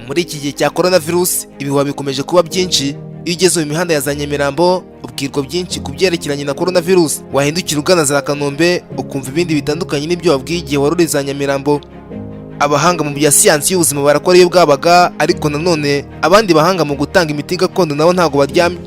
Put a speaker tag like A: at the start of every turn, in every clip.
A: Muri iki gihe cya coronavirus, ibihuha bikomeje kuba byinshi. Iyo ugeze mu mihanda ya za Nyamirambo, ubwirwa byinshi ku byerekeranye na coronavirus. Wahindukira ugana za Kanombe, ukumva ibindi bitandukanye n'ibyo wabwiye igihe wari uri za Nyamirambo. Abahanga mu bya siyansi y'ubuzima barakora iyo bwabaga, ariko nanone abandi bahanga mu gutanga imiti gakondo nabo ntabwo baryamye.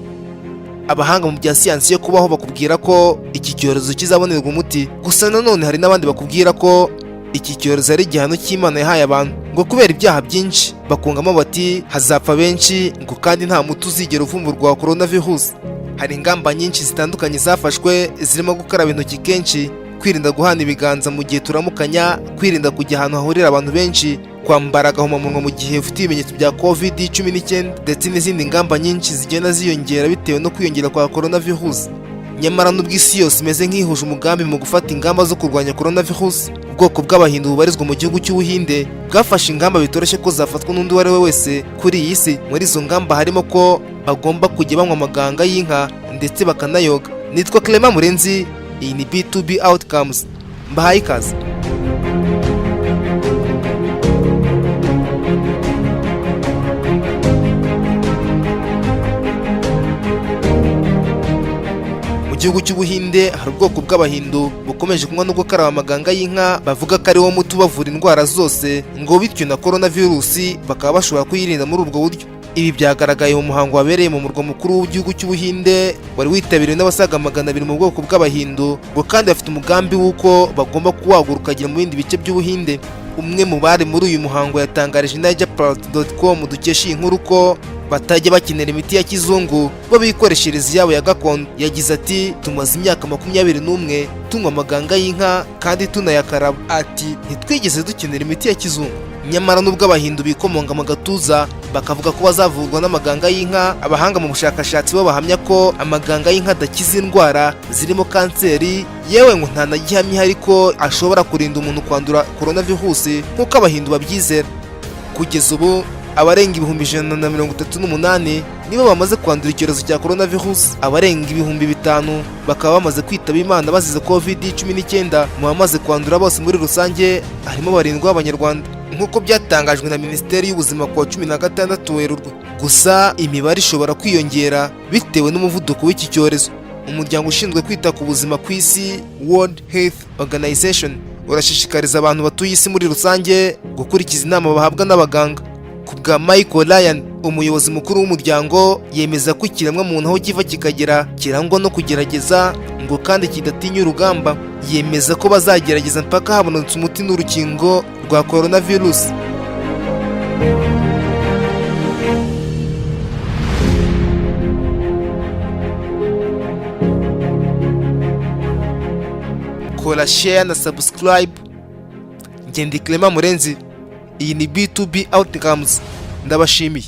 A: Abahanga mu bya siyansi yo kubaho bakubwira ko iki cyorezo kizabonerwa umuti. Gusa nanone hari n'abandi bakubwira ko iki cyorezo ari igihano cy'Imana yahaye abantu ngo kubera ibyaha byinshi. Bakungamo bati hazapfa benshi, ngo kandi nta muti uzigera uvumburwa wa coronavirus. Hari ingamba nyinshi zitandukanye zafashwe, zirimo gukaraba intoki kenshi, kwirinda guhana ibiganza mu gihe turamukanya, kwirinda kujya ahantu hahurira abantu benshi, kwambara agahomamunwa mu gihe ufite ibimenyetso bya COVID-19, ndetse n'izindi ngamba nyinshi zigenda ziyongera bitewe no kwiyongera kwa coronavirus. Nyamara nubwo isi yose imeze nk'ihuje umugambi mu gufata ingamba zo kurwanya coronavirus, ubwoko bw'Abahindu bubarizwa mu gihugu cy'Ubuhinde bwafashe ingamba bitoroshye ko zafatwa n'undi uwo ari we wese kuri iyi si. Muri izo ngamba harimo ko bagomba kujya banywa amaganga y'inka ndetse bakanayoga. Nitwa Clement Murenzi, iyi ni B2B Outcomes, mbahaye ikaze. Mu gihugu cy'Ubuhinde hari ubwoko bw'Abahindu bukomeje kunywa no gukaraba amaganga y'inka, bavuga ko ari wo muti ubavura indwara zose, ngo bityo na coronavirus bakaba bashobora kuyirinda muri ubwo buryo. Ibi byagaragaye mu muhango wabereye mu murwa mukuru w'igihugu cy'Ubuhinde, wari witabiriwe n'abasaga 200 mu bwoko bw'Abahindu, ngo kandi bafite umugambi w'uko bagomba kuwagura ukagera mu bindi bice by'Ubuhinde. Umwe mu bari muri uyu muhango yatangarije nigerpulse.com dukesha iyi nkuru ko batajya bakenera imiti ya kizungu, bo bikoreshereza iyabo ya gakondo. Yagize ati: "Tumaze imyaka 21 tunywa amaganga y'inka kandi tunayakaraba." Ati: "Ntitwigeze dukenera imiti ya kizungu." Nyamara nubwo Abahindu bikomonga mu gatuza bakavuga ko bazavurwa n'amaganga y'inka, abahanga mu bushakashatsi bo bahamya ko amaganga y'inka adakiza indwara zirimo kanseri, yewe ngo nta na gihamya ihari ko ashobora kurinda umuntu kwandura coronavirus nk'uko Abahindu babyizera. Kugeza ubu, abarenga 138,000 nibo bamaze kwandura icyorezo cya coronavirus, abarenga 5000 bakaba bamaze kwitaba Imana bazize COVID-19. Mu bamaze kwandura bose muri rusange harimo barindwi b'Abanyarwanda, nk'uko byatangajwe na Minisiteri y'Ubuzima ku wa 16 Werurwe. Gusa imibare ishobora kwiyongera bitewe n'umuvuduko w'iki cyorezo. Umuryango ushinzwe kwita ku buzima ku isi, World Health Organization, urashishikariza abantu batuye isi muri rusange gukurikiza inama bahabwa n'abaganga. Ku bwa Michael Ryan, umuyobozi mukuru w'umuryango, yemeza ko ikiremwamuntu aho kiva kikagera kirangwa no kugerageza, ngo kandi kidatinya urugamba. Yemeza ko bazagerageza mpaka habonetse umuti n'urukingo rwa coronavirus. Kora share na subscribe. Ngende Clement Murenzi, iyi ni B2B Outcomes, ndabashimiye.